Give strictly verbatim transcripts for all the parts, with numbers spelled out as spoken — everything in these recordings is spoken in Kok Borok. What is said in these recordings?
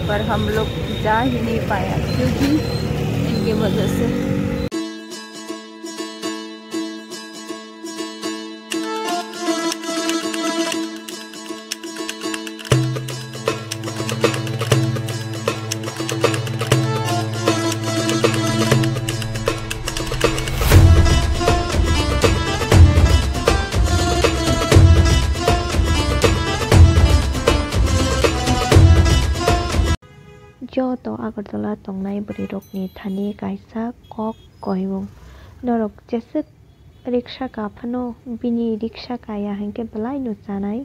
पर हम लोग जा ही नहीं पाया क्योंकि इनके वजह से। Joto Agartala tongnai bwrwirokni thani kaisa kok koimung. Norok jeswk riksa ka phano bini riksa kaya hinkhe belai no chanai.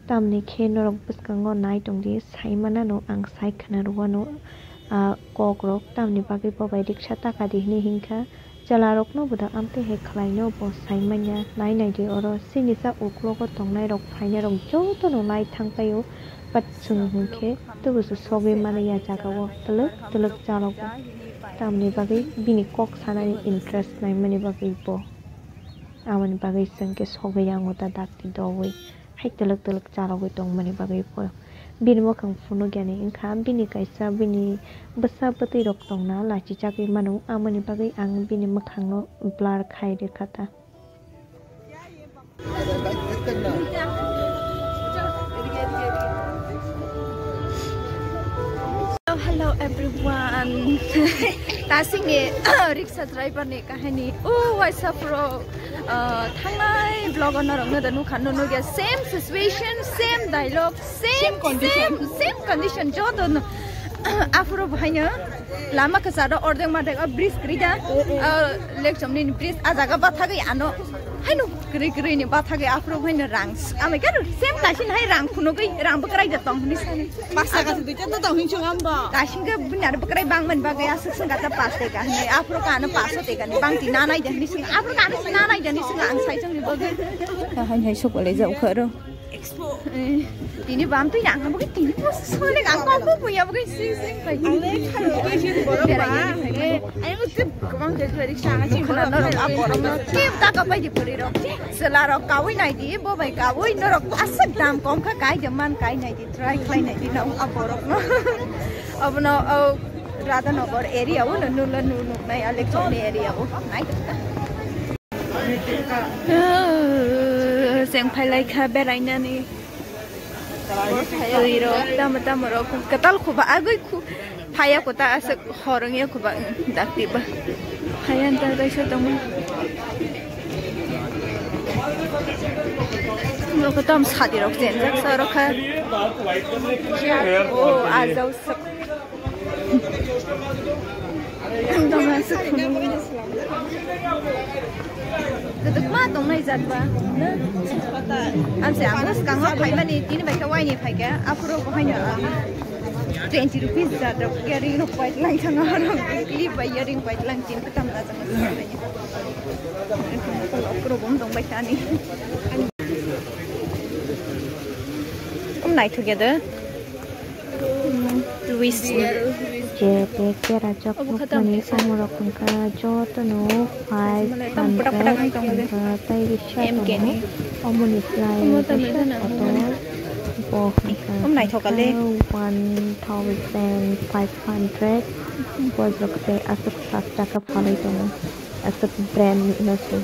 Tamni khe norok bwskango nai tongdi, sai manano ang sai khna rwano a kok rok, tamni bagwi bo bai riksa taka di hwnwi hinkha. Chwla rokno bo da amtwi hai khlaino bo sai manya. Nai nai di oro sini sa uklogo tongnai rok phainai rok joto no nai thang paio, but chwng hinkhe tubu se sogwi mani ya jaga o twlwk twlwk chalogo. Tamni bagwi bini kok sanani interest naimani bagwi bo. Amoni bagwi chwng khe sogwi yango ta dakti dowi. Hai twlwk twlwk chalogwi tongmani bagwi bo. Bini mwkhang phunukya ni wngkha, bini kaisa bini bwsa bwtwi rok tongna lachi chagwi mano. Amoni bagwi ang bini mwkhangno blur khai rwkha ta. Hello, hello everyone. Tasingni rickshaw driver ni kahini. Oh, waisa pro. Ah, thangnai vlog o norokno da nukha, no nukya. Same situation, same dialogue, same, same condition. Same, same condition. Joto no. Aphuru bo haino lama kwcharo ordek madek o bridge kwrwi da. Ah, Lekchomni bridge a jaga bathagwi ano. Haino kwrwi kwrwi ni bathagwi aphuru haino rang. Amai khe same kaisa hai rang phunugwi rang bwkrai da tong hwnwi sani. Pas taka se duita to tong hin chwng ambo. Kasing ke bini aro bwkrai bangmani bagwi aswk swng kata pas teka hinwi. Aphuru ka ano pas teka ni bangti nanai de hinwi swng. Aphuru ka ano nanai de hinwi swng ang sai chwngni bagwi. Hai hai sok le ja ukha ro. Expo. Eh, tini bam twi ang bagwi tini pos sole ang kok bo buya bagwi sing sing bai. Ang le kharo bagwi sing borok ba. Eh, ayang tip kwbang twi twi riksa ang sing khana norok a borok no. Tip taka bai di puri rok. Chwla rok kawi nai di, bo bai kawi norok aswk dam kom kha kai de man kai nai di. Try khlai nai di nang a borok no. Abono, o, Radhanagar area o no, nula nu nuknai a Lekchomni area o. Nai. Chwng phai lai kha berainani. Twi rok, tamo tamo rok, kwtal khuba agwi khu-, phaya kwtal aswk. Horong ya kuba, dakti ba. Hayan ta kaisa tongo. Rok tam sadi rok jen jak sa rok kha. O ajau sak. Dama sak. Kedekma tongnai jat ba. Amse ang bus kango phaimani tini bai khe waini phaikha. Aphuru bo haino. Twenty rupees da dok earring rok pai lang thang aro clip bai earring pai lang tin ka tam da jang. Rok bom dong bai thani. Um nai thuk ya da. Luis. Je te kera chok nukmani samurok wngkha jotono five hundred wngkha tei riksa tongo. Omoni slai riksa kotor bo wngkha one thousand five hundred. Bojrok tei aswk sak taka phalwi tongo. Aswk brand ni hino se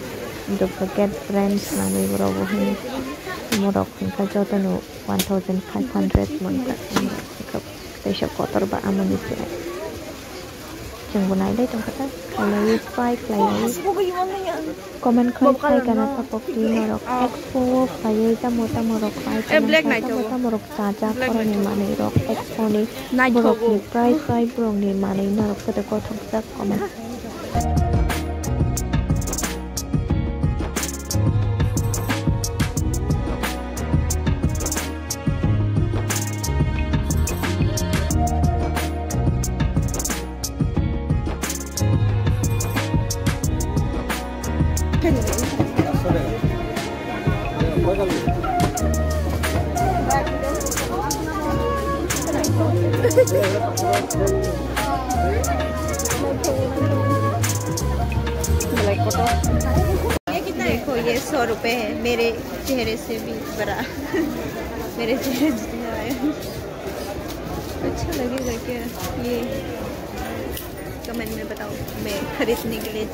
duplicate brand swnamwi borok bo hino. Morok wngkha jotono one thousand five hundred mankha. Teisa kotor ba amoni se. Chwngbo nailai tongkha ta, khailaiwi, try khlaiwi. Comment khai khai gana support di norok. Expo o phaiwi tamo tamo rok khai tamo tamo rok chajak borokni manwi rok. Expo ni borokni price bai borokni manwi norok kotor kotor jak comment. देखो, ये सौ रुपए है, मेरे चेहरे से भी बड़ा। मेरे चेहरे जितना है। अच्छा लगेगा क्या ये? कमेंट में बताओ, मैं खरीदने के लिए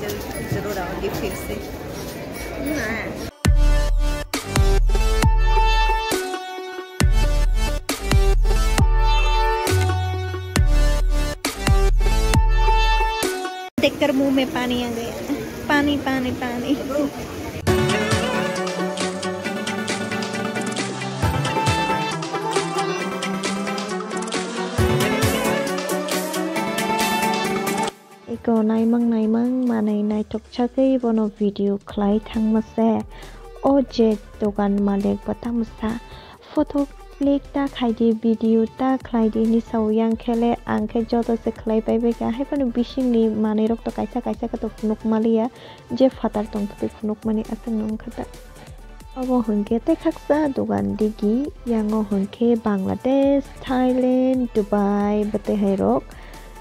जरूर आऊंगी फिर से। देखकर मुंह में पानी आ गया। पानी, पानी, पानी। Eko naimang naimang manwi naithok chagwi bono video khlai thangma se. O je dogan malik bo tamo sa, photo click ta khaidi, video ta khlaidi hinwi sao, yang khe le ang khe joto se khlai pai bai kha. Hai phano bisingni manwi rok to kaisa kaisa khe to phunuk maliya, je phatar tongthokgwi phunuk mani aswk no wngkha ta. Obo hwnkhe tei khaksa dogan digi, yango hwnkhe Bangladesh, Thailand, Dubai bwtwi hai rok.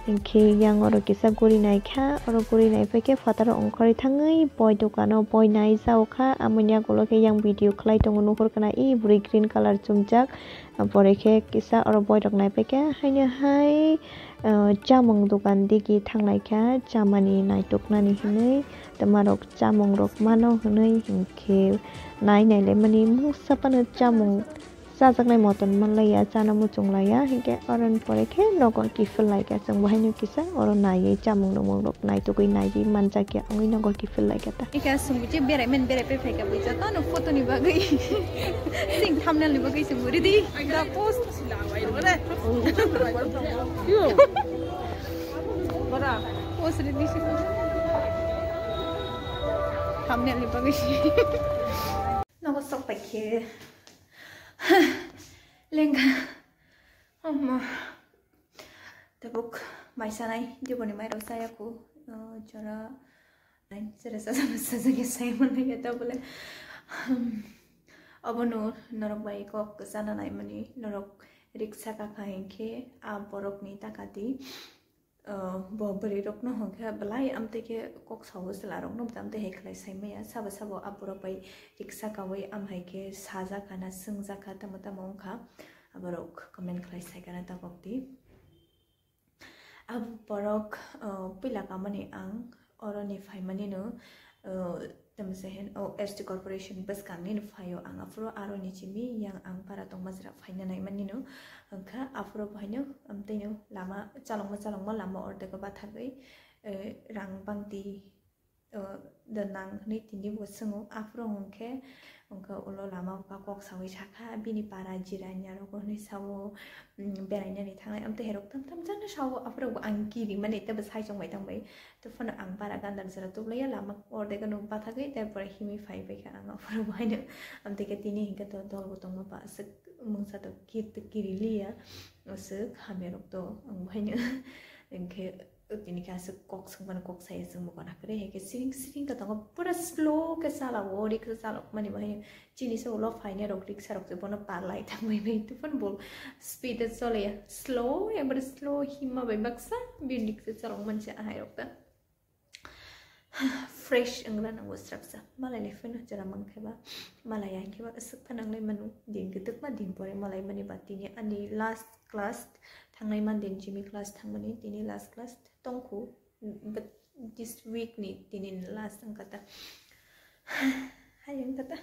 Hinkhe yang oro kisa guri naikha, oro guri naiphai khe phataro ongkhorwi thangwi boi dogano boi naijao kha, amoni yagulo khe yang video khlai tongo, nuhur khna i bwrwi green colour chumjak, pore khe kisa oro boi rok naiphai kha, haino hai, ah, chamung dogan digi thanglaikha, chamani naituknani hinwi, tei marok chamung rok mano hinwi hinkhe nai nailaimani mungsa phano chamung chajaknai motom manlaiya, chana muchunglaiya, hinkhe oroni pore khe nogo kiphil laikha. Chwng bo haino kisa oro naiwi chamung nungmung rok naitugwi naiwi manjakya wngwi nogo kiphil laikha ta. Ika sungwi je berai men berai pe phaika bui joto no photo ni bagwi. Sing thumbnail ni bagwi sung ready. Da post. Post ready sing. Thumbnail ni bagwi. Nogo sok paikhe. Lengkha. Omo. Tabuk mai sanai, diboni mai rok saya ku, uh, jora nai, jora sa, sa, sa, sa, sa, saya mana ya, tabule. Hmm. Abono norok bai kok sana nai mani, norok riksa kaka hinkhe, a borok ni takati, uh, bo bwrwi rok no hwnkhe belai amtwi khe kok sao chwla rok no, amtwi hai khlai sai maya, sabo sabo a borok bai riksa kawi am hai khe sajak kana, swngjak kha, tamo tamo wngkha. Aborok comment khlai sai kana tabok di. Abo borok, uh, puila kamani ang oroni phaimani no, uh, tamo se hen, oh, S T corporation bwskangni no phaio ang, aphuru aroni chimi yang ang para tongma jra phaina naimani no, hwnkha aphuru bo haino, um, tei no lama chalokma chalokma lama ordego bathagwi, uh, rang bangti, uh, da nang hwnwi tini bo swngo. Aphuru hwnkhe, hwnkhe ulo lama o kok sawi sakha, bini para jiranya rogo hwnwi sao, um, berainani thangnai. Amtwi herok tam tam jani sao, aphuru bo ang kiri mani tei bo sai chong bai tang bai. Tei phano ang bara gandar jora tublaiya, lama ordek no bathagwi, tarpore himwi phai bai kha ang aphuru bo haino. Amtwi khe tini hinkhe to dol bo tongma ba aswk mungsa to kir to kiri liya, aswk hamya rok to ang bo haino. Hinkhe Tini khe aswk kok swngmani kok saya chwngbo gana kwrwi, hai khe siring siring khe tongo, pura slow khe chalao, riksa chalokmani bo hai chini se ulo phainai rok riksa rok se bono parlai thangbai bai, tei phano bo speed o choliya, slow, ekbare slow himma bai baksa bini riksa chalokmani se ahai rok ta. Fresh wngra nango srapsa, malai le phano jora mankhe ba, malai yang khe ba aswk phano wnglai mano, din kwtwkma din pore malai mani ba tini ani last class thangnai man din, jimi class thangmani tini last class tongkhu, but this week ni tini last wngkha ta. Hai wngkha ta.